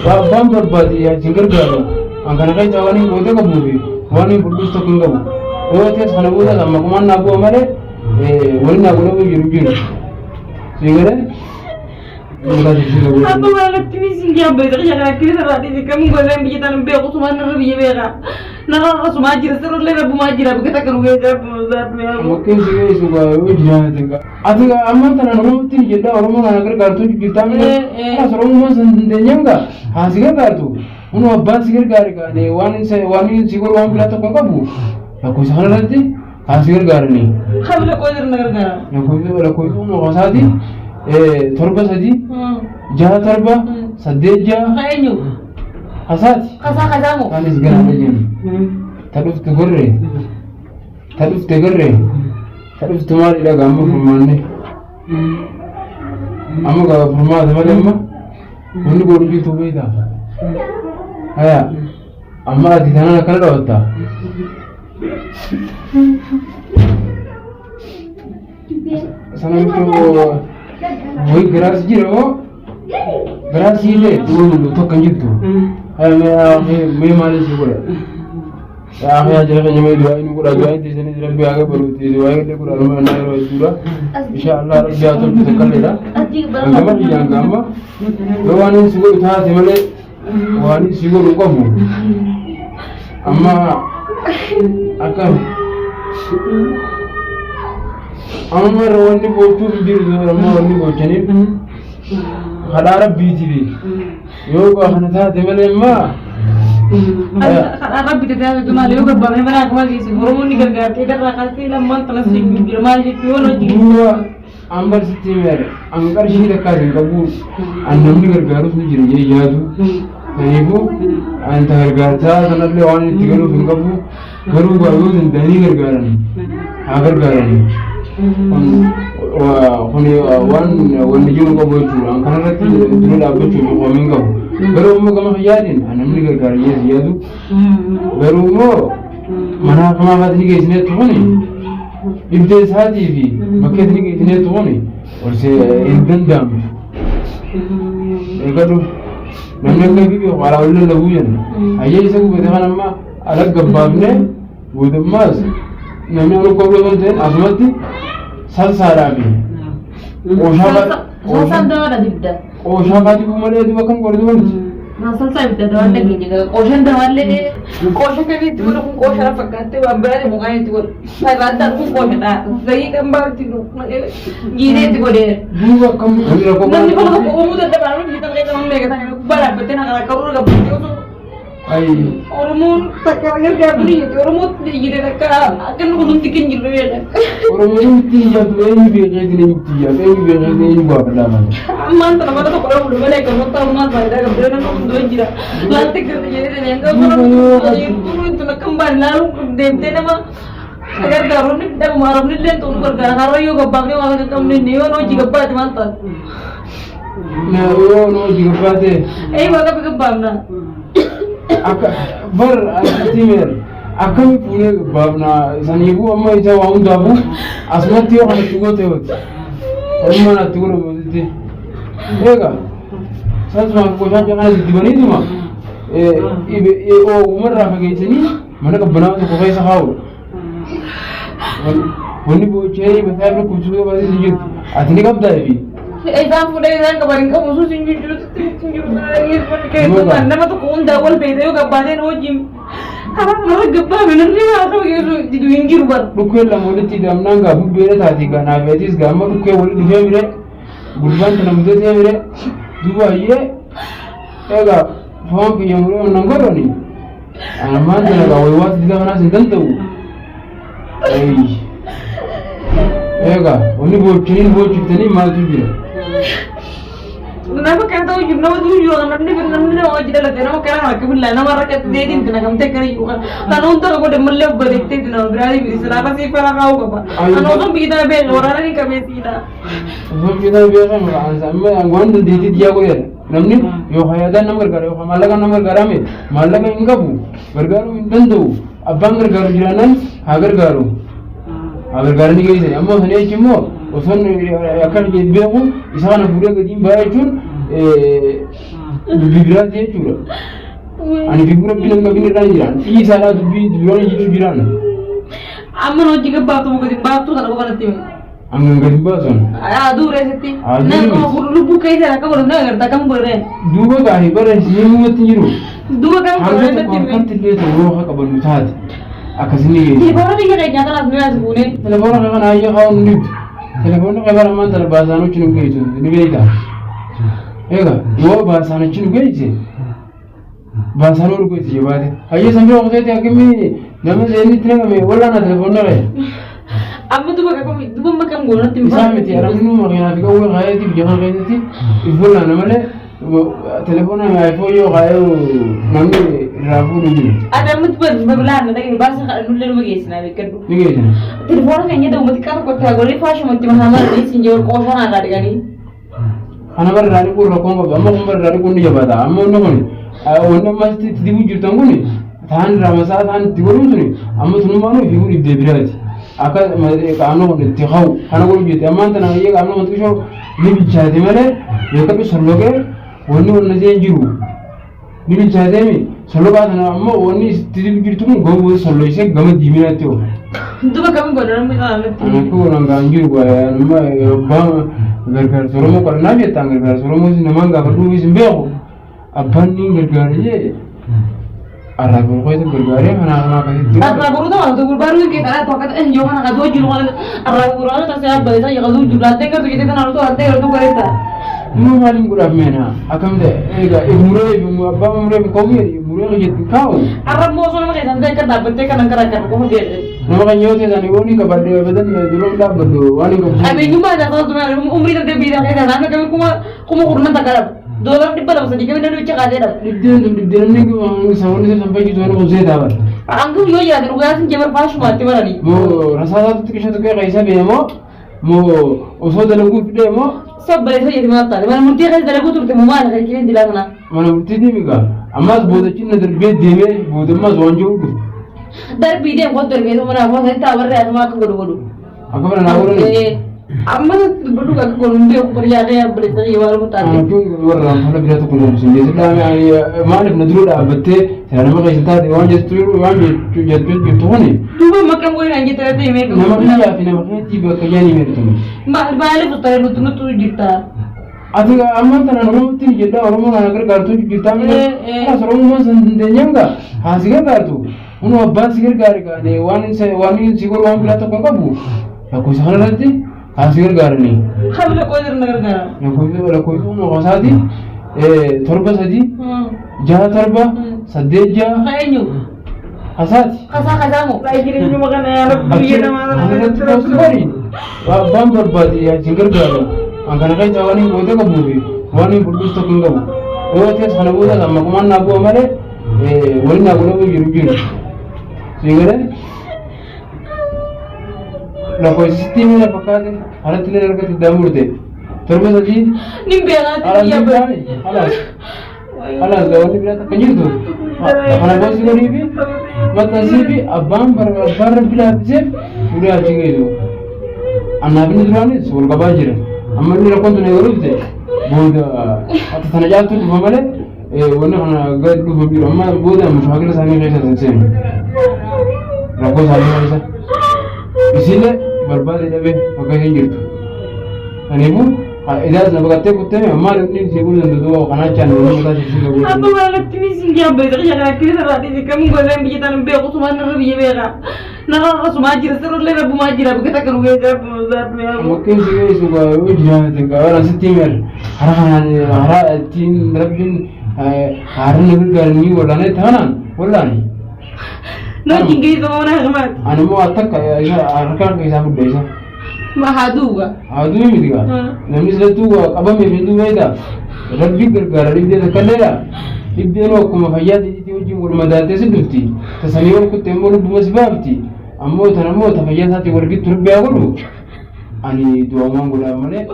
Waa abbaan barbaade yaa isin gargaaru. An kana keessa waan hin goote qabuu fi waan hin fudhus tokko hin qabu. Yoo ta'es kana booda amma kumaan naa bu'a malee waliin naa godhamuu jiru jiru. Sii galee? Abba maalatti misin jaabbate qiyya kana akkina irraa dhiise kam godhan biyya tana beeku sumaan narra biyya beeka. Narra irra sumaa jira sirrillee rabbumaa jira bika takka nu geesse rabbuma sodaadhu yaa Rabbi. Bakkeen si geessu gaa yoo jiraate gaa. Ati gaa ammaan tana Oromootti ni jedhaa Oromoo kana gargaartu jirtaa miti. Kanas Oromummaan san dandeenyaan gaa haa si gargaartu. Kunoo abbaan si gargaare gaa waan waan si godhu waan biraa tokko hin qabu. Lakkoofsa kanarratti haa si gargaaranii. Kabila koo jirna gargaara. Lakkoofsa lakkoofsa maqaasaati 7 3 6 7 8 6. Ka eenyu? Kasaati. Kasaa kasaa moo? Anis gara jennu. Ta dhufte gorree. Ta dhufte gorree. Ta dhufte maalidha gaa amma furmaanne. Amma gaa furmaata malee amma wanni godhu jirtu beektaa. Haya amma ati tanaan akkana dhawatta. Sana miti wayi garaas jira moo garaas illee dhuguun tokko hin jirtu. Haya mee mee maaliin si godha? Yaa yaa jira keenya mee du'aa inni godha du'aa inni isanis rabbi haa gabaruuti du'aa illee godha nama naa yeroo jechuudha. Insha Allah rabbi haa tolchu takkalleedha. Hangama biyyaan gaama yoo waan inni si godhu taate malee waan inni si godhu qabu. Amma akkam amma irra wanni gochuuf hin jiru amma wanni gochaniif kadhaa rabbiitiif yoo kana taate malee immoo Kadhaa rabbi tajaajiltu maal yoo gabbaabne mana akkuma geessu Oromoonni gargaartee darraa kaastee lammaan kanas jira maal jechuu yoo hojii. Duuba an barsitti meere an qarshii takkaas hin qabu an namni gargaarus ni jira jee yaadu. Kanaafuu an ta gargaarsaa sanallee waan itti galuuf hin qabu garuu gaa yoo danda'anii gargaaran haa gargaarani. Kun waan wanni jiru qabu jechuudha. An kanarratti dura dhaabbachuuf komii hin qabu. Garuu immoo gama kiyyaatiin an namni gargaara jee si yaadu. Garuu immoo mana hakimaa faati ni geessineettu kuni dhibdee isaatii fi bakkeetti ni geessineettu kuni ol hin danda'amtu. Eegadhu namni akka ifi beeku alaa ol lallabuu jenna. Hayyee isa gubate kan amma ala gabbaafnee guutummaas namni ol kophee osoo hin ta'in asumatti salsaadhaa fi qooshaa Salsaan dawaadha dibda. qooshaa fa'aa dibuu malee duuba akkam godhe duuba miti. Salsaa ibidda dawaan dhageenya gara qooshaan dawaallee qoosha kamii itti godhu kun qoosha fakkaattee waan biraati mukaan itti godhu. Sarraattaan kun qooshadha. Zayii kan baatti giinee itti godhee. Duuba akkam namni rakkoo Namni bakka tokko uumuu dadhabaa namni biyya kana keessa namni meeqa ta'e gubbaa dhaabbattee na karaa qaruura gabbattee osoo Ay Oromoon takka gargaartu ni jirti. Oromoon iyyite takka akka inni kun hundi kan jirre beeka. Oromoon itti iyyaatu eenyu beekeetiin eenyu itti iyyaatu eenyu beekeetiin eenyu gaafadhaa malee. Ammaan tana mana tokko dhabuudha malee kan wanta ammaan faayidaa qabdu nama hunduu jira. Laalti garta jedhee dhanii hanga osoo namni akka hin baane laaluu deemtee nama gargaaru inni dhabuma arabni illee tuunu gargaara. Har'a yoo gabbaafnee waan akka qabnu inni yoo hojii gabbaate maal taate? Yoo nu hojii gabbaate Ee waaqa gabbaafna. Akka bar asitti meer akkami fuunee gabbaafna saniifuu amma isa waa hundaafuu asumatti yoo kanatti goote yooti. Ormaan atti godhamu asitti. Eega salsumaan qoshaa kana diddibaniituma ogumarraa fageessanii mana qabbanaa tokko keessa kaa'u. Wanni boochee mataa irra kubsuu yoo baasee hin jirtu. Ati ni qabdaa fi. Isaan fuudhee isaan qaban hin qabu sun hin jiru hin jiru keessumaa nama tokko hundaa wal beekte yoo gabbaateen hojiin karaa kanarra gabbaame namni haa ta'u geessu didu hin jiru bara. Dhukkeen lama walitti hidhamnaan gaa bubbeera taate gaa naafeetis gaa amma dhukkee walitti dhufee mire gurbaan tana mudatee mire duuba hayyee egaa foon kiyya muree onnan godhani ammaan tana gaa waywaata dila kanaas hin danda'u. Ayy. Egaa wanni boochanii boochiftanii maaltu jira? Nama kana ta'u jiru nama ta'u jiru namni namni nama hojii dalagee nama kana akka billaa nama rakkate deetiin tina kamtee kana jiru kan kan hunda tokko demmallee obboleettee tina biraa biri silaa basii fara kaa'uu qaba. Kan osoo biyyi tana beekne waraana ni qabeessiidha. Osoo biyya tana beekan amma waan dandeettii xiyyaa godheera. Namni yookaan yaadaan nama gargaara yookaan maallaqaan nama gargaarame maallaqa hin qabu gargaaruu hin danda'u abbaan gargaaru jiraannaan haa gargaaru. Haa gargaaranii geessani ammoo sanii achi immoo osoo akka beeku isa kana fuudhee gadiin ba'a jechuun Dubbii biraati jechuudha. Ani fi rabbi nama qabin irraan jiraan. Dhiisaadhaa dubbii biraan jiru jiraan. Amma hojii gabbaaftu muka baaftuu kana qofa natti himi. Hanga gadi baasan. Aduu reessitti. Aduu miti. Lubbuu keessa akka godhu na agarta akkam godhee. Duuba gaarii bara isin uumatti jiru. Duuba kam Hanga godhee tokko natti himi. harkatti illee ta'u yoo akka qabannu taate akkasii ni geessa. Telefoona biyya keenyaa kanaas nu yaas buune. Telefoona kana hayyee kaa'uun ni dhibdu. Telefoonni qabara ammaan tana baasaan achi nu geessu ni beekta. Egaa yoo baasaan achi nu geesse baasaan nu geesse jabaate. Hayyee san bira kuteeti akkamii nama seenitti naqame wallaana telefoonni qee. Amma duuba kam duuba amma kam goona natti himi. Isaan miti arabni makiinaa fi qawwee kaayeeti biyya kana keessatti if wallaana malee telefoona iPhone yoo kaayee namni irraa fuudhu hin jiru. Ati amma duuba babilaan na dhagee baasa kadhannullee numa geessinaa beekadhu. Ni geessina. Telefoona keenya ta'u xiqqaa tokkotti haa godhee faashumatti mataa maranii siin jedhu qooshaan irraa dhiqanii. Kana bara irraa dhiquun rakkoon qabdu amma kun bara irraa dhiquun ni jabaata amma wanni kun wanni amma itti dibuu jirtan kun taan irraa masaa taan itti godhuun suni amma sunummaanuu fiiguu dhibdee biraati. Akka qaamni kun itti ka'u kana godhu jette ammaan tana hayyee qaamni kun xiqqishoo ni bilchaate malee beekadhu solloqee wanni wanna seen jiru ni bilchaateemi solloqaa sana ammoo wanni itti dibuu jirtu kun gowwee solloqsee gama diiminaatti oofa. Duuba kam godha namni kana natti Ani himi. akka godhan gaan jiru anuma abbaa gargaarsa Oromoo qarnaa jettaan gargaarsa Oromoo namaan gaafadhuufis hin beeku. Abbaan ni gargaara jee arraa borqoo gargaaree kanaa kanaa akkasitti. Arraa boruu ta'u ati gurbaa ruuhi kee karaa tokko akka yoo kana qaduu jiru kana arraa boruu ta'u tasee abbaa isaa qaduu jiru laaltee gartuu jettee tanaan otoo laaltee gartuu bareeda. Immoo maaliin godhaaf meena akkam ta'e egaa muree abbaa muree koomii muree jetti kaa'u. Arra immoo osoo nama keessan ta'e akka dhaabbattee kanan karaa kan qofa geesse. Nama kan yoo ta'e yoo ni qabadde abadan dura dhaabbaddu waan hin qabu. Qabeenyummaa isaa ta'u umrii dargaggeessa biyya keessaa naannoo kamii kuma kuma kurnan takka dhabu. Doolar 200 3 kamii namni bicha kaasee dhabu. Dhibdeen tun dhibdeen namni saboonni isa sanfayyisu waan kun seetaa bara. Hangam yoo jiraate dhugaa sin jabar faashumaatti baranii. Moo rasaasaatu xiqqisha tuqee keessa bee moo moo osoo dalaguu fidee moo Sobbalee fayyadu maal taate mana murtii keessa dalaguu turte moo maal kan kireen dilaa kanaa. Mana murtii deemi gaa ammaas boodachiin na darbee deemee booda ammaas waan jiru dhufu. Darbii deem kottu darbee mana afoo sanitti haa barree asumaa akka godhu godhu. Akka mana naa godhani. Amma dubbadhu akka godhu hin beeku bari yaadee abboleessa kiyya waan murtaa'e. Jechuun warra haala biraa tokko nu hin jechuudha. Maaliif na dura dhaabbattee sila nama keessa taate waan jettu waan jettu jettu kuni. Duuba maqaan wayii naan jettee ta'e meeqa. Nama kiyyaa fi nama keetii bakka jaanii meeqatu. Maal maaliif utaalee nuti nuti jirta. Ati ammaan tanaan Oromootti ni jedhaa Oromoo kana gargaartuu jirtaa malee. Kanas Oromummaan san dandeenyaan gaa haa si gargaartu. Kunoo abbaan si gargaare gaane waan waan si godhu waan biraa tokko hin qabu. Lakkoofsa kana irratti haa si gargaaranii. Habla koo jirna gargaara. Lakkoofsa lakkoofsa kun qosaati 7 3 6 7 8 6. Ka eenyu? Hasaati. Kasaa kasaa moo? Jireenyuma kana yaa rabbi biyya namaa kana Asirratti poostii godhi. Abbaan barbaade yaa isin gargaara. An kana keessa waan hin goote qabuu fi waan hin bulbus tokko hin qabu. Yoo ta'es kana booda kan maqumaan naa bu'a malee waliin naa godhamuu jiru jiru. Siin galee lakkoofsa sitti miila fakkaate kanatti illee harkatti daamurte 7 3. Nin beekaa Halas biyya halas halas wanni biraa takka jirtu kana gosi godhii fi maxxansii fi abbaan abbaan rabbi laaffiseef fuudhee achi geessu. Annaaf inni duraanis wal qabaa jira. Amma inni rakkoon tun eegalu dhufte booda akka sana caaltu dhufa malee wanni kana gad dhufa jiru. Amma booda mushaakila isaanii keessa hin seenu. Rakkoo isaanii keessa. Isiillee barbaade dhabee bakka isheen jirtu. Kanaafuu idaas na baqattee kuttee maal inni si godhu danda'u kanaa jechaan namni mataa ishee si godhu. Abba maalatti misin jaabbeessa kiyya kana akka irraa dhiise kam godhan biyya tana beeku sumaan narra biyya beeka. Narra irra sumaa jira sirrillee rabbumaa jira bika takka nu geesse rabbuma sodaadhu yaa Rabbi. Bakkeen si geessu gaa yoo jiraate gaa waan asitti himer karaa kanaan karaa ittiin rabbiin haaraan na gargaaranii wallaanee taanaan wallaani. Na wajjin geessa mana haqmaati. Ani immoo takka isa harkaan keessaa fudhe isa. Ma haa duuga. Haa du'u miti gaa. Namni silattuu qabamee fi du'u beektaa. Rabbi gargaara dhibdee takka illeedha. Dhibdeen akkuma fayyaa ta'eetii wajjin wal madaaltee si dhufti. Tasanii wal kutte immoo lubbuma si baafti. Ammoo tan ammoo ta fayyaa isaatiin wal gittu rabbi haa godhu. Ani du'amaan godhaa malee.